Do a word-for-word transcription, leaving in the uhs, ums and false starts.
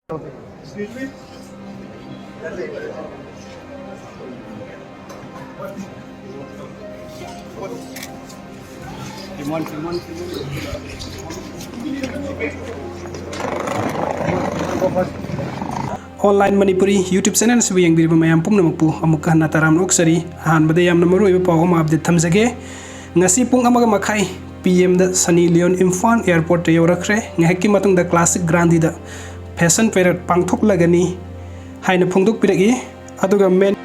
Online Manipuri YouTube channel ꯑꯁꯤꯕꯨ ꯌꯦꯡꯕꯤꯔꯤꯕ ꯃꯌꯥꯝ ꯄꯨꯝꯅꯃꯛꯄꯨ ꯑꯃꯨꯛꯀ ꯍꯟꯅ ꯇꯔꯥꯝꯅ ꯑꯣꯛꯆꯔꯤ꯫ ꯑꯍꯥꯟꯕꯗ ꯌꯥꯝꯅ ꯃꯔꯨꯑꯣꯏꯕ ꯄꯥꯎ ꯑꯃ update ꯊꯝꯖꯒꯦ꯫ ꯉꯁꯤ ꯄꯨꯡ ꯑꯃꯒ ꯃꯈꯥꯏ P M ꯗ Sunny Leone ꯏꯝꯐꯥꯜ airport ꯇ ꯌꯧꯔꯛꯈ꯭ꯔꯦ꯫ ꯉꯥꯏꯍꯥꯛꯀꯤ ꯃꯇꯨꯡꯗ Classic Grande ꯗ fashion parade ꯄꯥꯡꯊꯣꯛꯂꯒꯅꯤ ꯍꯥꯏꯅ ꯐꯣꯡꯗꯣꯛꯄꯤꯔꯛꯏ꯫ ꯑꯗꯨꯒ main